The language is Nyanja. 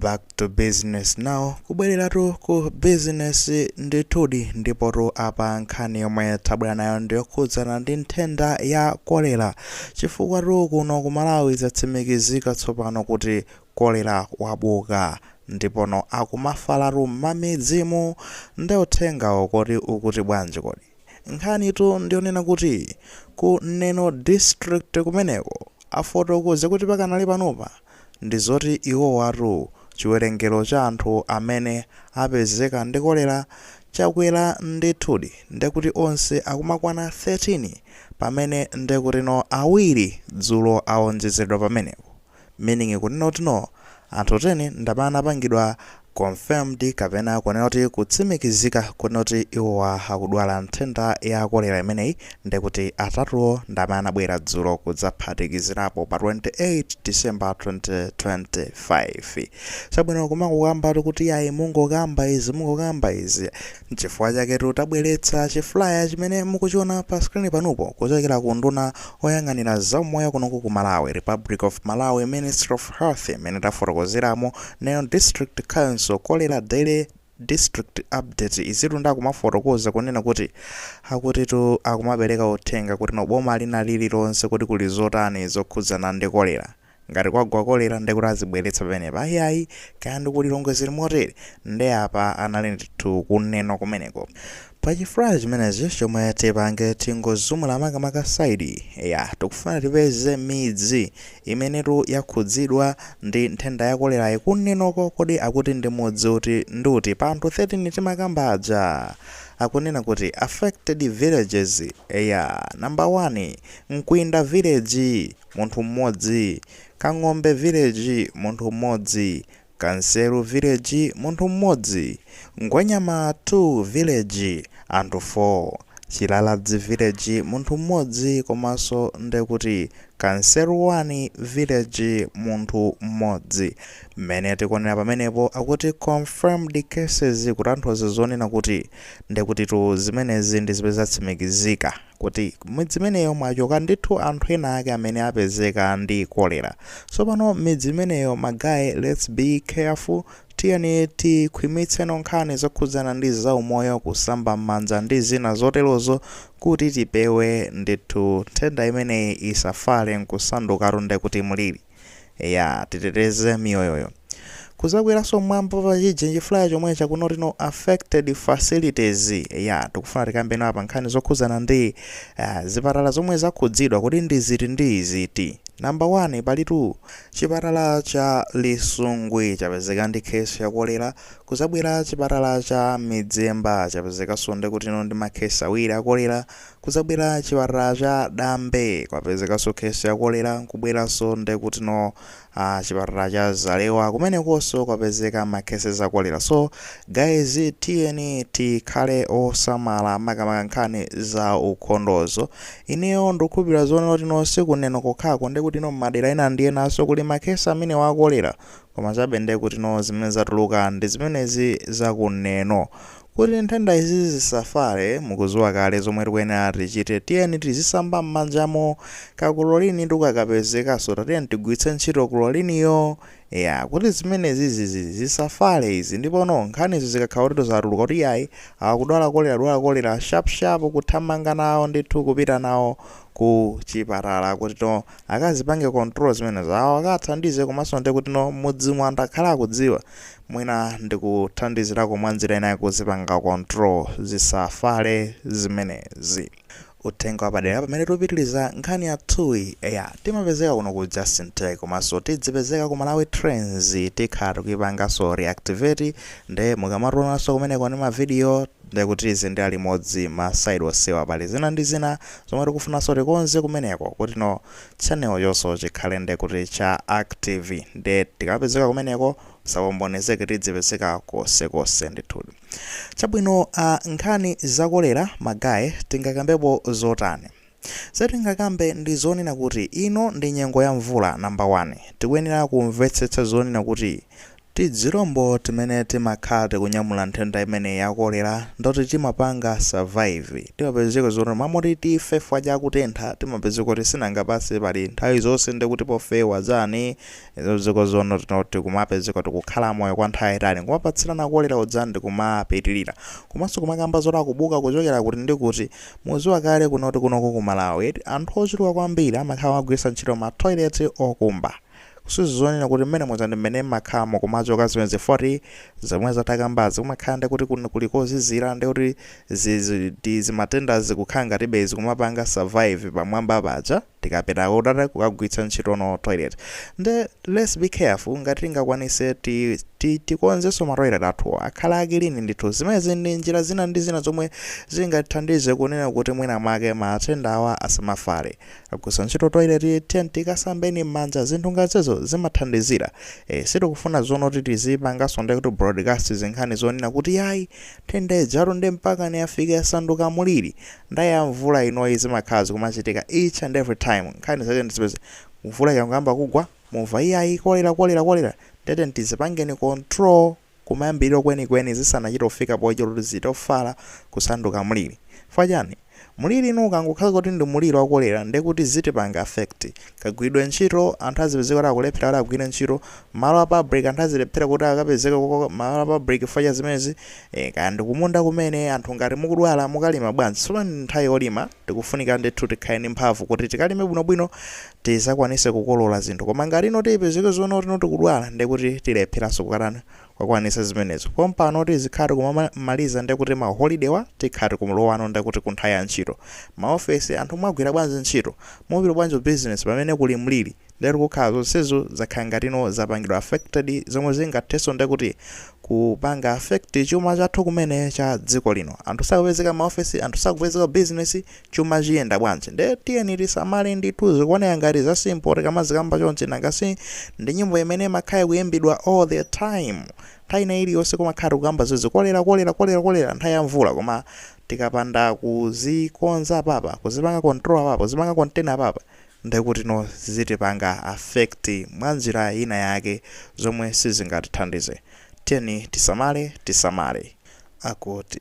Back to business now, kubwereratu ku business ndithudi. Ndipotu apa nkhani yomwe tabwera nayo ndiyokhudzana ndi nthenda ya kolera, chifukwa tu kuno ku Malawi zatsimikizika tsopano kuti kolera wabuka ndipono akumafalatu m'mamidzimu. Ndi uthengawo kodi ukuti bwanji? Kodi nkhanitu ndionena kuti ku Neno District kumeneko afotokoze kuti pakanali panopa ndi zoti iwowatu chiwerengero cha anthu amene apezeka ndi kolera chakwera ndithudi, ndekuti onse akumakwana 13, pamene ndekutino awiri dzulo awonjezedwa pamenepo, meaning kunena kuti no, anthu 10 ndamene anapangidwa confirmed kapena kunena kuti kutsimikizika kunena kuti iwowa akudwala nthenda ya kolera imeneyi, ndekuti atatuwo ndamene anabwera dzulo kudzaphatikizirapo pa 28 December 2025. Chabwino, kumangokamba kuti ayi, mungokamba izi, mungokamba izi. Nchifukwa chaketu tabweretsa chiflyer chimene mukuchiona pa screen panupo kuchokera ku nduna oyang'anira zaumoyo kunoku ku Malawi, Republic of Malawi, Ministry of Health, imene tafotokozeramo Neno District Council cholera daily district update. Izitu ndakumafotokoza kunena kuti akutitu akumapereka uthenga kuti no, boma lina lililonse kuti kuli zotani zokhudzana ndi kolera. Ngati kwagwa kolera, ndikuti azibweretsa pamenepa. Ayiayi, kaya ndikulilongezeri motere. Ndi apa anali ndithu kuneno kumeneko. Pachiflyer chimenechi, chomwe tipange, tingozumula makamaka side ya tikufuna tipeze midzi imenetu yakhudzidwa ndi nthenda ya kolerayi kunenoko. Kodi akuti ndi mudzi uti nduti pa anthu 13 timakamba aja? Akunena kuti affected villages ya number 1, Mkwinda Village, munthu mmodzi; Kang'ombe Village, munthu mmodzi; Kanseru Village, munthu mmodzi; Ngwenyama 2 Village, anthu 4; Chilaladzi Village, munthu mmodzi; komanso ndekuti Kanseru 1 Village, munthu mmodzi. Mmene tikuonera pamenepo, akuti confirmed cases, kutanthauza zonena kuti ndekutitu zimenezi ndi zimene zatsimikizika kuti midzi imeneyo mwachoka ndithu anthu ena ake amene apezeka ndi kolera. Tsopano midzi imeneyo, magayi, let's be careful. Tiyeni tikhwimitse nkhani zokhudzana ndi zaumoyo, kusamba m'manja ndi zina zoterozo, kuti tipewe ndithu nthenda imeneyi isafale nkusandukatu ndekuti mliri ya. Titeteze miyoyoyo. Kuzabweranso mwambo pa chija chiflyer chomwe chakunotino affected facilities ya, tikufuna tikambeno apa nkhani zokhudzana ndi zipatala zomwe zakhudzidwa, kuti ndi ziti ndi ziti. Number 1, palitu chipatala cha Lisungwi, chapezeka ndi case ya kolera. Kuzabwera chipatala cha Midzemba, chapezekanso ndikutino ndi makhesi awiri a kolera. Kuzabwera chipatala cha Dambe, kwapezekanso case ya kolera. Kubweranso ndikutino chipatala cha Zalewa, kumenekonso kwapezeka macases a kolera. So guys, tiyeni tikhale osamala makamaka nkhani za ukhondozo. Ineyo ndikukhulupirira zoona kuti nonse kuneno kokhako ndikuti no, madera ena ndi enanso kuli macases amene wa kolera, koma chabe ndekuti no, zimene zatuluka ndi zimenezi zakuneno. Kuti nthenda izi zisafale, mukuziwa kale zomwe tikuyenera tichite. Tiyeni tizisamba m'manjamo. Kachlorine tukakapezekanso, tatiyeni tigwiritse ntchito chlorineyo ya, kuti zimenezi zizi zisafale izi. Ndipono nkhanizi zikakhala kuti zatuluka kuti yayi, akudwala kolera, dwala kolera, sharp sharp kuthamanga nawo ndithu, kupita nawo ku chipatala kuti no, akazipange control zimenezo, awo akathandize. Komanso ndi kuti no, mudzimu anthu akhala akudziwa, mwina ndikuthandizirako mwa njira inayi kuzipanga control zisafale zimenezi. Uthenga wapadera pamene tikupitiliza nkhani yathuyi ya, timapezeka kuno ku Justin Tech, komanso tidzipezeka ku Malawi Trends. Tikhala tikuipanganso reactivate, nde mukamatiwonanso kumeneko ndi mavidiyo, ndekuti tizendera limodzi ma side onsewa. Pali zina ndi zina zomwe tikufunanso tikonze kumeneko kuti no, channel chonso chikhale ndekuti cha active. Nde tikapezeka kumeneko, sapombonezeke, tidzipezeka konsekonse ndithudi. Chabwino, nkhani zakolera, magayi, tingakambepo zotani? Zetingakambe ndi zonena kuti ino ndi nyengo ya mvula. Number 1, tikuyenera kumvetsetsa zonena kuti Tizilombo timene timakhala tikunyamula nthenda imeneyi ya kolera ndoti timapanga survive. Timapezeka zoti mamoti tife chifukwa cha kutentha, timapezeka kuti sinanga pansi pali nthawi zonse ndikuti pofewa zani ziko zono tinoti kumapezeka tikukhala moyo kwa nthawi yayitali, kumapatsirana kolera uja ndikumapitirira. Komanso kumakamba zoti akubuka kuchokera kuti ndi kuti. Muziwa kale kunoti kunoko ku Malawi anthu ochuluka kwambiri amakhala amagwiritsa ntchito ma toilet okumba. Sizonena kuti mmene muja ndi mmene mmakhalamo kumachoka zimene 40 zomwe zatakambazi, kumakhala ndi kuti kuli kozizira, ndi kuti zimatenda zikukhala ngatibe zikumapanga survive pamwamba paja tikapita kudata kukagwiritsa ntchito no toilet. Nde let's be careful. Ngati tingakwanise, tikonzenso ma toilet athu akhala a clean ndithu. Zimenezi ndi njira zina ndi zina zomwe zingatithandize kunena kuti mwina mwake matenda awa asamafale. Kugwiritsa ntchito toilet, tiye tikasambeni m'manja, zinthu ngazezo zimathandizira. Sitikufuna zonoti tizipanganso ndi kuti broadcast zinkhani zonena kuti yayi, nthenda ijatu ndi mpaka ni afika yasanduka muliri. Ndaya mvula inoyi zimakhala zikumachitika each and every time. Nkhani zake ndizipeze mvula ikangoyamba kugwa, mumva iyayi, kolera, kolera, kolera. Tete tizipangeni control kumayambiriro kwenikweni zisanachite kufika pochita kuti zitofala kusanduka mliri. Fachani muliri ino ukangokhala kuti ndi muliri wa kolera, ndekuti zitipanga affect kagwiridwe ntchito. Anthu azipezeka kuti akulephera kuti agwire ntchito malo a public, anthu azilephera kuti akapezeka malo a public facha zimenezi. Kaya ndikumunda kumene anthu ngati mukudwala, mukalima bwanji? Tsono nthawi yolima tikufunika ndithu tikhale ndi mphamvu kuti tikalime bwinobwino, tizakwanise kukolola zinthu. Koma ngati ino tiyipezeke zoona kuti ino tikudwala, ndekuti tilepheranso kukatani, kwakwanisa zimenezo. Pompano tizikhala tikumamaliza ndekuti ma holiday wa, tikhala tikumulowano ndekuti ku nthawi ya ntchito. Maofesi anthu mwagwira bwanji ntchito? Mupita bwanji business pamene kuli mliri? Ndekuti kukhala zonsezo zakhala ngatino zapangidwa affected, zomwe zingathenso ndekuti kupanga affect chuma chathu kumene cha dziko lino. Anthu sakupezeka maofesi, anthu sakupezeka business, chuma chiyenda bwanji? Nde tiyeni tisamale ndithu. Zikuoneka ngati za simple tikamazikamba chonchi, nangasi ndi nyimbo imene imakhala kuyimbidwa all the time, nthawi ina iliyonse kumakhala kukamba zozi kolera, kolera, kolera, kolera nthawi ya mvula. Koma tikapanda kuzikonza papa, kuzipanga control papa, kuzipanga contain papa, ndekuti no zitipanga affect mwa njira ina yake zomwe sizingatithandize. Tiyeni tisamale, tisamale. Akuti